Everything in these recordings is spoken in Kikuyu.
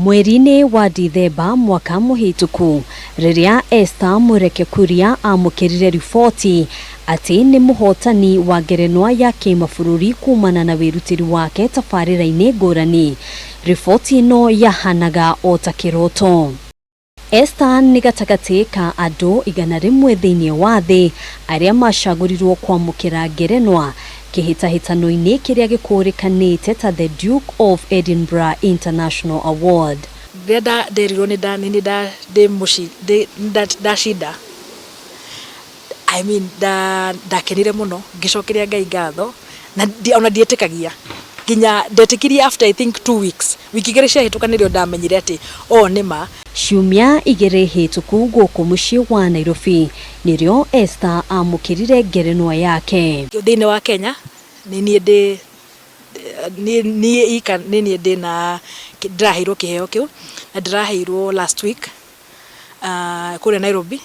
Mweri-inĩ wa Dithemba mwaka mũhĩtũku, rĩrĩa Esther Mũreke Kuria amũkĩrire riboti atĩ nĩ mũhotani wa ngerenwa ya kĩmabũrũri kumana na wĩrutĩri wake tabarĩra-inĩ ngũrani, riboti ĩno yahanaga o ta kĩroto. Esther nĩ gatagatĩ ka andũ 100 thĩinĩ wa thĩ arĩa macagũrirwo kwamũkĩra ngerenwa kĩhĩtahĩtano-inĩ kĩrĩa gĩkũrĩkanĩte ta The Duke of Edinburgh International Award. Rĩrĩa nderirwo nĩ ndĩ mũci ndacinda, I mean, ndakenire mũno, ngĩcokeria Ngai ngatho na ona ndietĩkagia, nginya ndetĩkirie after, I think, 2 weeks, wiki 2 ciahĩtũka, nĩrĩo ndamenyire atĩ o nĩ ma. Ciumia 2 hĩtũku gũkũ mũciĩ wa Nairobi nĩrĩo Esther amũkĩrire ngerenwa yake. Thĩinĩ wa Kenya nĩ niĩ ndĩ niĩ ika nĩ niĩ ndĩna ndĩraheirwo kĩheo kĩu, na ndĩraheirwo last week kũrĩa Nairobi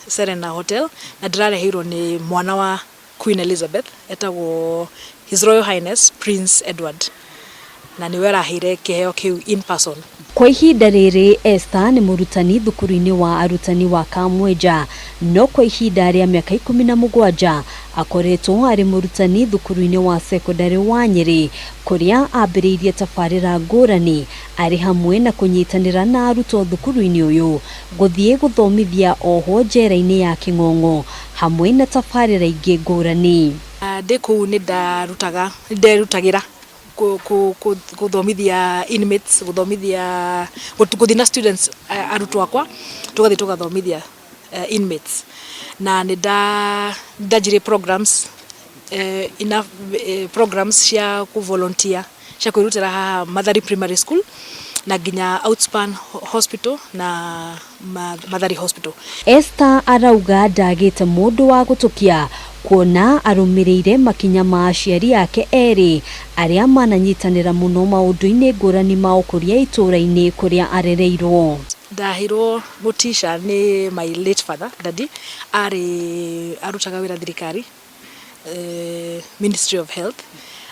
Serena Hotel, na ndĩrareheirwo nĩ mwana wa Queen Elizabeth etagwo His Royal Highness Prince Edward, na nĩwe araheire kĩheo kĩu in person. Kwa ihinda rĩrĩ Esther nĩ mũrutani thukuru-inĩ wa arutani wa Kamwenja, no kwa ihinda rĩa mĩaka 17 akoretwo arĩ mũrutani thukuru-inĩ wa cekondarĩ wa Nyĩrĩ, kũrĩa ambĩrĩirie tabarĩra ngũrani arĩ hamwe na kũnyitanĩra na arutwo thukuru-inĩ ũyũ, gũthiĩ gũthomithia ohwo njera-inĩ ya Kĩng'ong'o, hamwe na tabarĩra ingĩ ngũrani. Ndĩ kũu nĩ ndarutaga, nderutagĩra gũthomithia inmates, gũthomithia, gũthiĩ na students, arutwo akwa, tũgathiĩ tũgathomithia inmates, na nĩ ndanjirie programs, enough programs cia kũ volunteer, cia kwĩrutĩra haha Mathari Primary School na nginya Outspan Hospital na Mathari Hospital. Esther arauga ndagĩte mũndũ wa gũtũkia, kuona arũmĩrĩire makinya ma aciari ake erĩ arĩa mananyitanĩra mũno maũndũ-inĩ ngũrani ma ũkũria itũũra-inĩ kũrĩa arereirwo. Ndaheirwo motisha nĩ my late father. Daddy arĩ arutaga wĩra thirikari, Ministry of Health,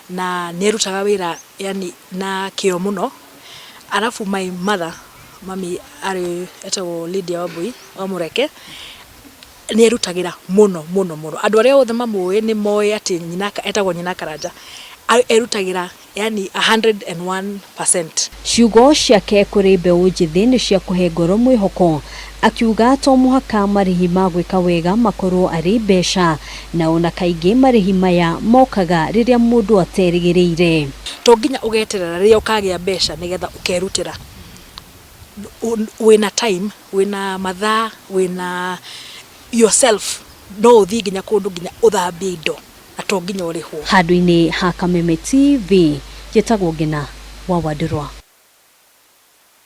na nĩ arutaga wĩra yani na kĩo mũno. Arabu my mother, mami arĩ etagwo Lydia Wambui wa Mũreke, nĩ erutagĩra mũno mũno mũno. Andũ arĩa othe mamũĩ nĩ moĩ atĩ nyina etagwo nyina Karanja, erutagĩra yani 101%. Ciugo ciake kũrĩ mbeũ njĩthĩ nĩ cia kũhe ngoro mwĩhoko, akiuga to mũhaka marĩhi ma gwĩka wega makorwo arĩ mbeca, na ona kaingĩ marĩhi maya mokaga rĩrĩa mũndũ aterĩgĩrĩire. To nginya ũgeterera rĩrĩa ũkagĩa mbeca nĩgetha ũkerutĩra. Wĩna time, wĩna mathaa, wĩna yourself, no ũthiĩ nginya kũndũ nginya ũthambie indo, na to nginya ũrĩhwo. Handũ-inĩ ha Kameme TV, njĩtagwo Ngina wa Wandũrwa.